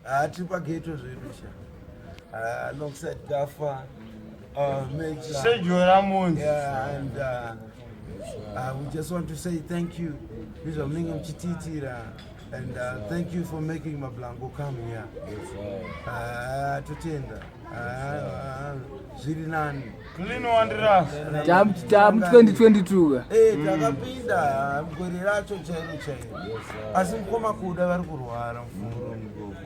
Ah, tiri pageto zvedu sha. Ah, alongside Gafa, Major. Sergio Ramos. Yeah, and we just want to say thank you. Nezvamunenge muchitiitira and thank you for making Mablango come here. Ah, totenda. Ah, ah, zviri nani. Clean Wanderers. Tamu 2022 ka. Eh, takapinda gore racho chairo chairo. Asi mukoma Kuda vari kurwara mufuro.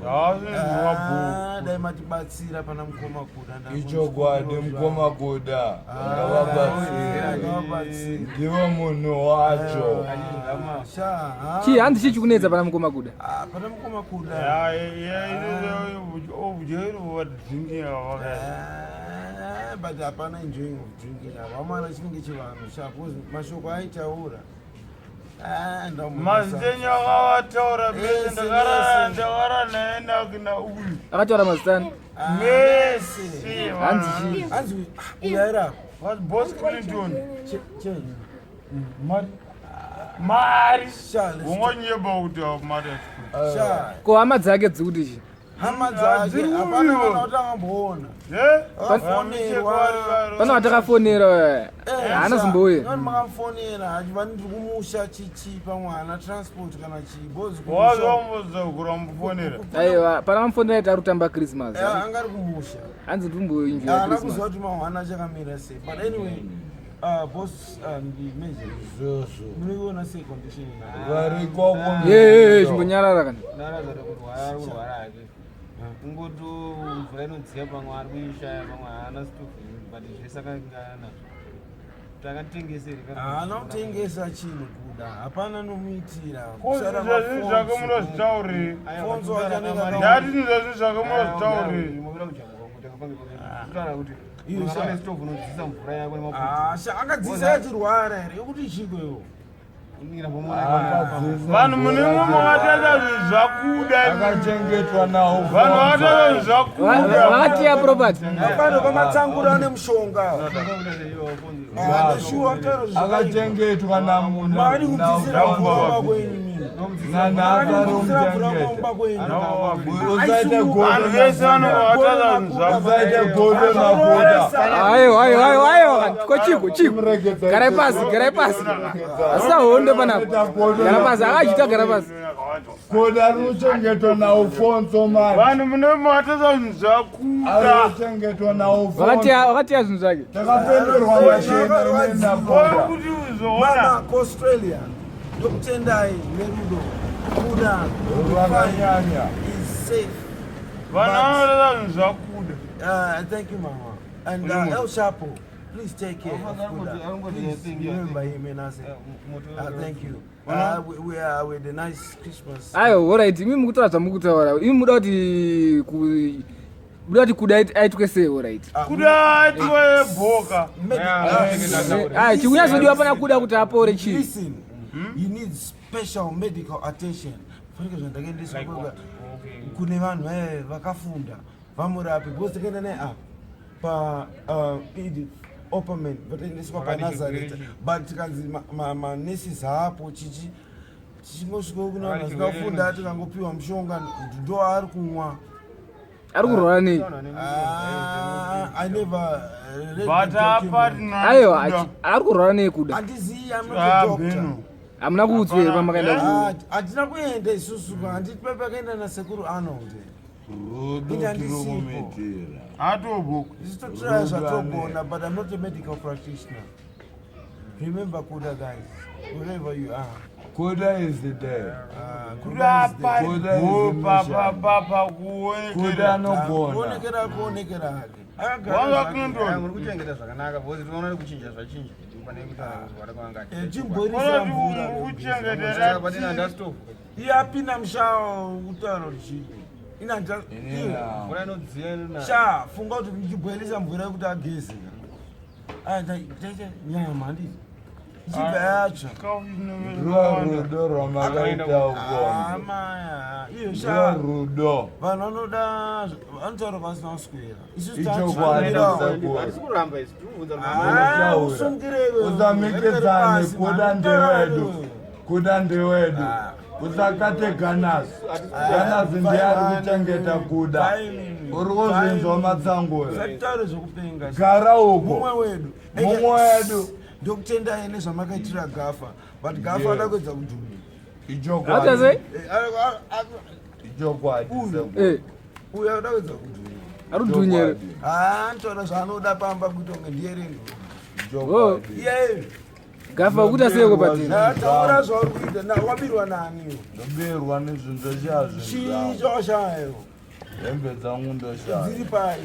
Ah, dai matibatsira pana mukoma Kuda. Ichokwadi mukoma Kuda ngavabatsire, Ngavabatsire. ndivo munhu wacho. Sha, ha. Chii, hanzi chii chikunetsa pana mukoma Kuda? Ah, pana mukoma Kuda. Ah, but hapana enjoying of drinking apa vamwana chinenge chivanhu sha, because mashoko aitaura. Ah, Mazita enyu akavataura mese. Ese, Ndakarara ese. ndakara naye nakina uyu. Akataura mazitani? Mese. Hanzi chii? Hanzi uyairapa. Boss Clinton. Mari. Mari. Sha, let's Ungonyeba kuti mari. Sha. Ko hama dzake dzikuti chii? Hama dzake Dziri hapana kuuyiwa. kana kuti akamboona. Eh? Akafonerwa. Pana watakafonera, haana zombouya. Nani makamufonera achiva ndiri kumusha chichi pamwana transport kana chii bozi. Wazomboza kuramufonera. Aiwa, pana vamufonera iti ari kutamba Christmas. Anga ari kumusha. Hanzi ndimboenjoya Haana Christmas. kuziva kuti mahwana achakamira sei, but anyway, boss, ndi major. Izvozvo. Munoiona sei condition ina? Variko. Ye, chimbonyarara kana. Ndaratidza kuti kurwara ari kurwara hake, kungoto mvura inodziya pamwe ari kuishaya, pamwe haana stofu, but zvese akangana nazvo takatengeseri. Haana kutengesa chinhu Kuda, hapana nomuitira. Ko zvinhu zvake munozvitauriri. Fonzo wacho anenge Ndati zvinhu zvake munozvitauriri. Kutaura kuti Iyo sha. une stofu unodziisa mvura yako nemafuta. Ah, sha, akadzisa achirwara here yokuti chiko iwo? Vanhu munenge makataita zvinhu zvaKuda. Akachengetwa nawo. Vanhu vakataita zvinhu zvaKuda. Vakatiya property. Apano pamatsangura ane mushonga. Shuwa. Akachengetwa. Mari kudzisira mvura kumba kwenyu mimi. Nanhasi. Mvura kumba kwenyu. Usaite godo. Vanhu vese vanonga vataita zvinhu zvaKuda. Usaite godo naKuda. Aiwa, aiwa, aiwa, aiwa kana. Ko chiko, chiko? Garai pasi, garai pasi. Asina hondo panapa. Gara pasi, akachita gara pasi. Kuda ruchengetwa naUfonso mani. Vanhu munenge makataita zvinhu zvaKuda. Arikuchengetwa naUfonso. Vakatiya, vakatiya zvinhu zvake. Takapendurwa machena ine naKuda. Kuti uzoona. Mama kuAustralia, ndokutendai nerudo. Kuda Rwakanyanya. is safe. Vanhu vanotaita zvinhu zvaKuda. Thank you, mama, and El Chapo, please take care of Kuda. Please remember him and I say thank you. We are with a nice Christmas. Aiwa, alright, imi mukutaura zvamukutaura, imi muda kuti muda kuti Kuda aitwe sei? Alright. Kuda aitwe bhoka. Ai, chikunyazodiwa pana Kuda kuti apore chii? Listen, he needs special medical attention. Fanike zvandakaendeswa kune vanhu vakafunda vamurapi, because takaenda naye apa pa Edith Opperman, vataendeswa paNazareta, but tikanzi manurses haapo chichi. Tichingosvika kuna vanhu vasina kufunda, tikangopiwa mushonga, ndo ari kumwa. Ari kurwara nei? Ah, I never read the But document. apati. Aiwa, ari kurwara nei Kuda? Handizivi, I'm not a doctor. Hamuna kuudzwa here pamakaenda ku Ah, hatina kuenda isusu, handiti pakaenda nasekuru Arnold. Rudo. Ini handisipo. Tirikumitira. Atobhoka. Isu totraya zvatogona, but I'm not a medical practitioner. Remember Kuda, guys, wherever you are. Kuda is the day. Ah, Kuda Kuda is there. Kuda is the mission. pakuonekera. Kuda anogona. Kuonekera, kuonekera hake. Akagara Wanga zvake. Clinton. Muri kuchengeta zvakanaka because tinoona kuchinja zvachinja pane kutaura kurwara kwanga. Eh, chimborisira Unoti mvura. kuchengetera. Patina stofu. Iye apinda mushawa kutaura kuti chii? Ina Inina. Mvura inodziya ina. Sha, funga kuti ndichibhoilisa mvura yekuti ageze. Ah, taita nyama, handiti ichibva yatsva. Ndiro rudo rwamakaita ukonzo. Amaya iyo. Ndiro Sha. rudo. Vanhu vanoda vanotaura vasina kuswera. Isusu Ichokwadi. tatsvangirawo. Hatisi kuramba isi, tirikubvunza. Ah, usungire iwe. Usamikidzane, Kuda ndewedu. Kuda ndewedu. Kusakate Ganas. Ganas ndiye ari kuchengeta kuda. Uri kuzvinzwa matsangura. Usataure zvekupenga. Gara uko. Mumwe wedu. Mumwe wedu. Ndokutendai nezvamakaitira Gafa. But Gafa ada kuedza kudhumira. Ichokwadi. Aita sei? Ichokwadi. Eh, Uyu ada kuedza kudhumira. ari kudhunya here? Ah, anotaura zvaanoda pamba kuita kunge ndiye rengo. Ichokwadi. Iye. Gafa ukuita seiko patiri? Taura zvauri kuita. Na wabirwa nani iwe? Ndobirwa nezvinhu ndoshaya zvinhu Chii zvangu. chawashayo? Hembe dzangu ndoshaya. Dziri pai.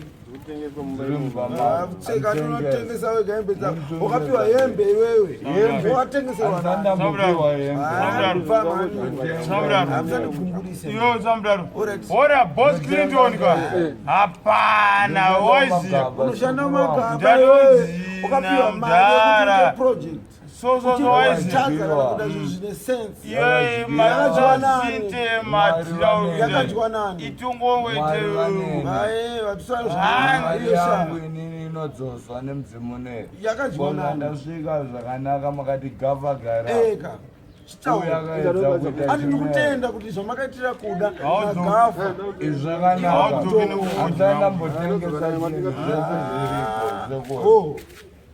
Dziri mumba mangu. Seka unotengesa wega hembe dzako. Ndinotengesa. Wakapiwa hembe iwewe. Hembe. Wakatengeserwa nani? Handisandambopiwa hembe. Samudaro. Hamusandigumburise. Iyo samudaro. Alright. Ora boss Clinton ka. Hapana waiziya. Unoshanda magaba Ndatodzina iwewe. Wakapiwa mari yekuti mudhara. uite project. So so so waiziya. Chaza kana kuda zvinhu zvine sense. Iye Yakadyiwa nani? masinte matira. Yakadyiwa nani? Itongowete. Mwari vaneni. Aye, vatusara Ah, Mari iyo yangu sha. inini inodzoswa nemudzimu nei. Yakadyiwa Bonga nani? ndasvika zvakanaka makati gava gara. Eka. Uyu Chitaura. akaedza kuita Ati chimwe. ndikutenda kuti zvamakaitira kuda Haudzoki. nagafa. Izvi zvakanaka. Haudzoki nekudya. Handisandambotengesa chinhu zvese zviriko. Sekuru. Oh.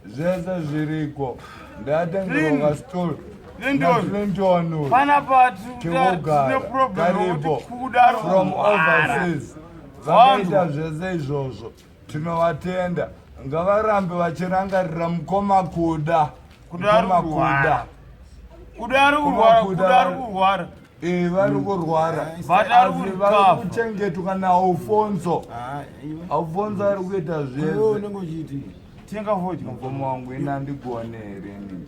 Zvese zviriko. Ndatengerwa kastool. Clinton. Clinton uyu. Panapa tine Chekugara. problem Karipo. yekuti kuda From overseas. Vakaita zvese izvozvo. Tinovatenda. Ngavarambe vachirangarira mukoma kuda. Kuda ari Mukoma kurwara. Kuda ari kurwara, kuda ari kurwara. Eh, vari kurwara. But ari Asi vari kurikafa. kuchengetwa naAlfonso. Ah, iwe. Alfonso ari kuita Iwe zvese. unenge uchiiti. Tenga fodya. Mukoma wangu ini handigone here ini.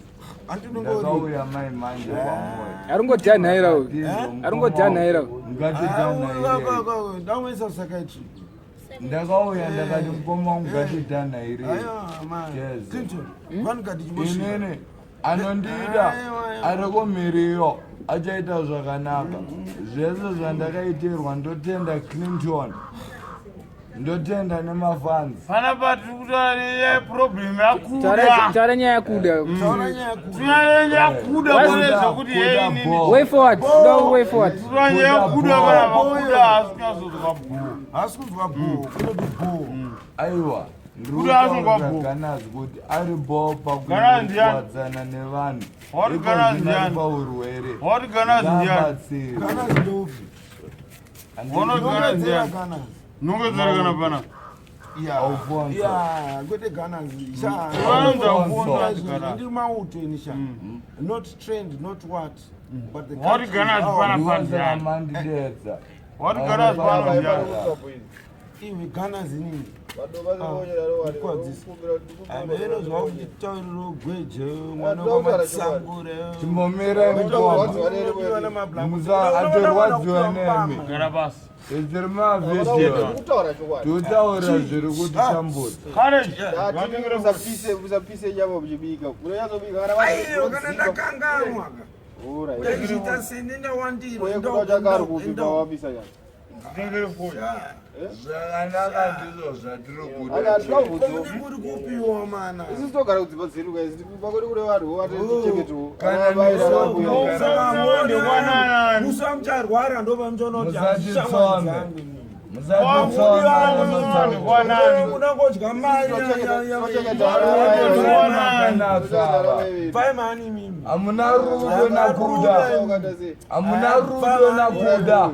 Anti unenge uri. Ndakauya mai manje kwamuri. Ari kungodhanhaira uyu. Ndizvo, mukoma Ari ngodhanhaira wangu. uyu. Ngatidhanhairei. Ndamuisa psychiatry. Ndakauya ndakati mukoma wangu ngatidhanhairei. Aiwa, man. Yes. Clinton, vanhu chimbosvika. Inini anondida ari kumhiriyo achaita zvakanaka. Zvese zvandakaitirwa ndotenda Clinton. Ndotenda nemafans. Panapa tiri kutaura nenyaya yeproblem yakuda. Taura nyaya yakuda. Taura nyaya yakuda. Tinyaya yakuda Why- kune zvekuti Kuda hei bho. Way forward. No way forward. Tinyaya yakuda panapa kuda asi kunyatsodzwa bhoo. Haasi kunzwa bho, kunoti bho. Aiwa. ndiri Kuda asingwa kutaurira bho. Ganas kuti ari bho Ganas ndiani? pakuwadzana nevanhu. Wati Iko Ganas zvino ari ndiani? paurwere. Wati Ganas ndiani? Ngaabatsirwe. Ganas ndopi. Wano Ganas Nongedzera ndiani? Ganas. Nongedzera kana panapa. Yeah. Alfonso. Yeah, kwete Ganas. Sha. Vanonzi Alfonso Alfonso. ati Ganas. Ndiri mauto ini sha. Not trained, not what. But the Wati country is Ganas ours. panapa Ndosaka ndiani? mandidedza. Wati Ganas pano ndiani? Iwe Ganas inini. Ameno zvakutaurira gweje mwana wamatsangure. Chimbomirai mukoma. Musa atorwadziwa nemi. Gara pasi. Tiri mavhidhiyo. Totaura zviri kutitambudza. Courage. Usapise nyama muchibika unonyatsobika kana Aiwa kana ndakanganwa. Ndachiita seni ndawandira. chakari kubika wapisa nyama Tengere fodya. Zvakanaka ndizvo zvatiri kuda. Muri kupiwa mana. isusu togara kudzimba dzedu kaisi pakoti kune vanhu vatechengetowo Kana Musa mucharwara ndopamuchaona kuti Musatitsombe. Wangu Musatitsombe. munangodya mari pai mani mimi Hamuna rudo nakuda. Hamuna rudo nakuda.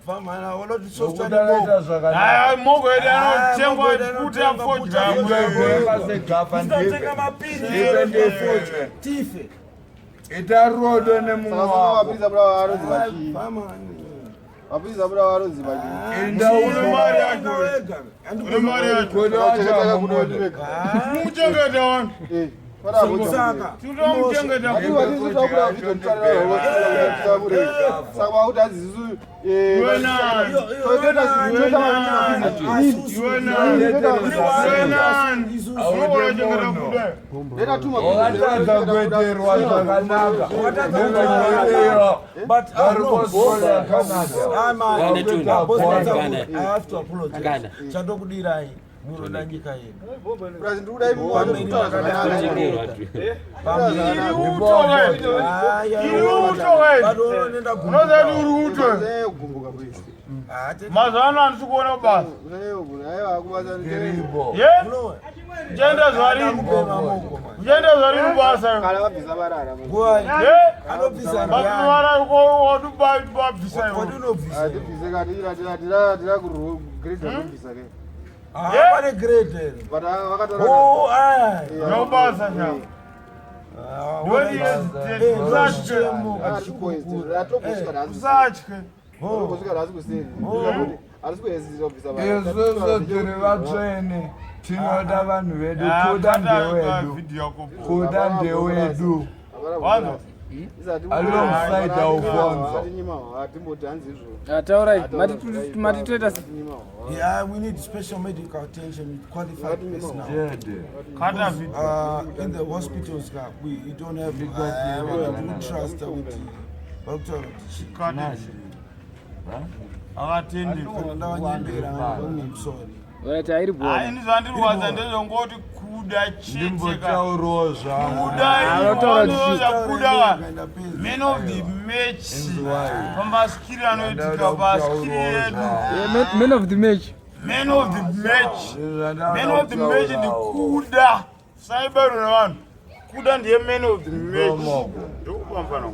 bva mana oloti Nokuda akaita zvakanaka. Aya mogo yedu anotengwa puta fodya. Ingoibhema segafa ndipe. tenga mapiri Ndipe ndife. tife Ita rudo nemumwe wako. mapirisa buda varonzi vachii bva mani mapirisa buda varonzi vachii Enda Une mari uno. yacho. wega Une mari yacho. Kuda wacho hamude. Muchengeta wani. saka Tinomuchengeta. saka vakuti hanzi isusu Iwe nani? Iwe nani? Iwe nani? Unochengeta kuda. Wakatadza kuitirwa zvakanaka. Nevenyeriyo. But Vari kusola Canada. I have to apologize. Chandokudirai Munoda nyika yedu. Iri uto we. Iri uto we. Unoziva kuti uri uto. Mazuva ano handisi kuona basa. Tiripo. Ye? Uchaenda zuva rini? Uchaenda zuva rini basa? Ye? Anobvisa Vakuwara wadubabvisa iwe. wadunobvisa. Pane grade here. Oh, ai. No basa sha. Don't hesitate. Usatye. Usatye. Isusu tiri vatsvene tinoda vanhu vedu kuda ndewedu Video yako. kuda ndewedu Wanzwa? Alongside Alfonso. Taurai, mati toita sei? Yeah, we need special medical attention with qualified personnel. Chete. Kata video. In the hospitals, we you don't have we don't trust kuti vakutaura kuti Kata video. Akatendi. kana ndavanyembera vanemusori. Alright, hairi Hayi bhora. ini zvandirwadza ndezvongoti kuda chete ka. Ndimbotaurawo zvangu. Kuda Anotaura inoza kuda ka. Kuenda pezi. Man of the match. Inzwai. Pamaskiri anoitika Ndauda paskiri kutaurawo yedu. zvangu. Yeah, man of the match. Man of the match. Man of the match ndikuda. Saibarwe nevanhu. Kuda ndiye man of the match. Ndomo. Ndokupambana.